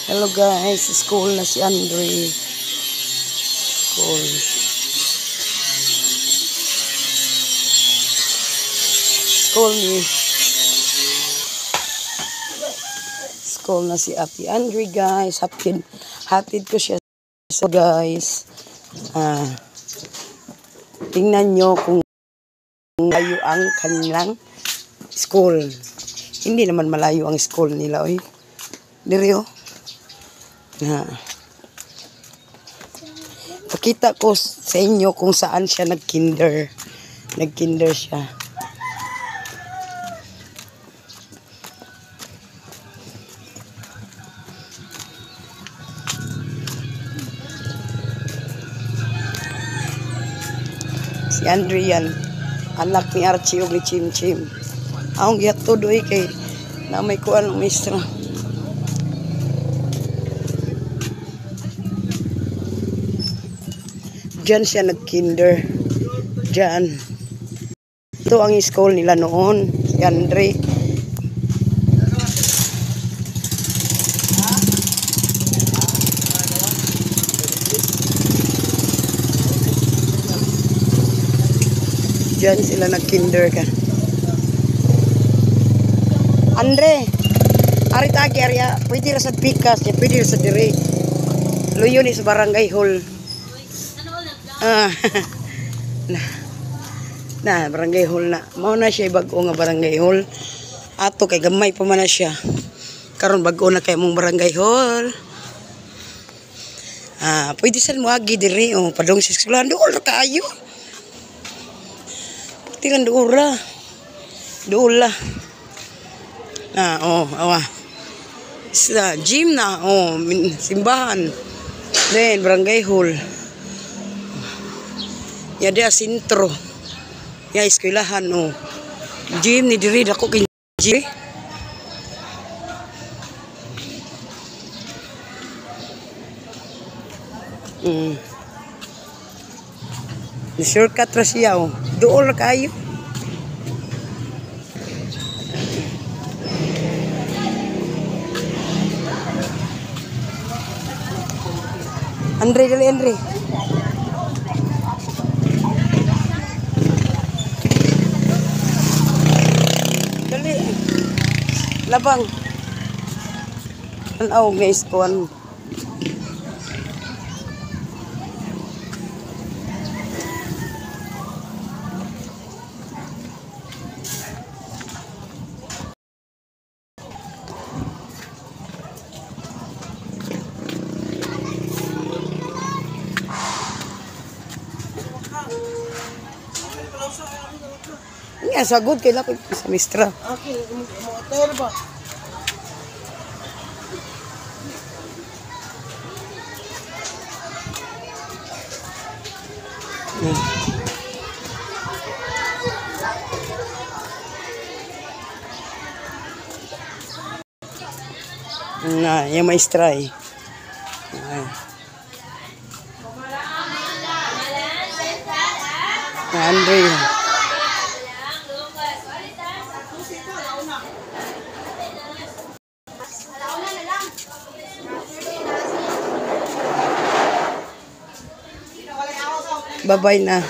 Hello guys, school na si Andre. School. School ni. School na si Ate Andre guys. Hatid ko siya so guys. Tingnan nyo kung malayo ang kanilang school. Hindi naman malayo ang school nila, oy. Diri oh. Na. Pakita ko sa inyo kung saan siya nagkinder. Nagkinder siya. Si Andre yan, anak ni Archie ug ni Chim Chim. Akong gihatod oy kay na may kuan ang maestra. Diyan siya nagkinder. Diyan. Ito ang school nila noon, si Andre. Diyan sila nagkinder ka. Andre, ari tagi area, pwede ra sa pikas, pwede ra sa dire. Luyo ni sa barangay hall. Na barangay hall na. Mao na siya bag-o nga barangay hall. Ato kay gamay pa man na siya. Karon bag-o na kay mong barangay hall. Pwede sad moagi diri oh, padung sa eskwelahan duol ra kaayo. Tingnan duol ra. Duol la. Na oh, awa. Sa gym na oh, simbahan. Then barangay hall. Ya dia sentro. Ya eskwelahan oh. Gym ni diri dako kay gym. Ni shortcut ra siya oh. Duol ra kaayo. Andre dali Andre. Dali. Labang. An-aw nga iskuan. Nga sagod kay lakod sa mistra. Okay, motor ba? Na, yung maestra eh. Na, Andre. Bye-bye na.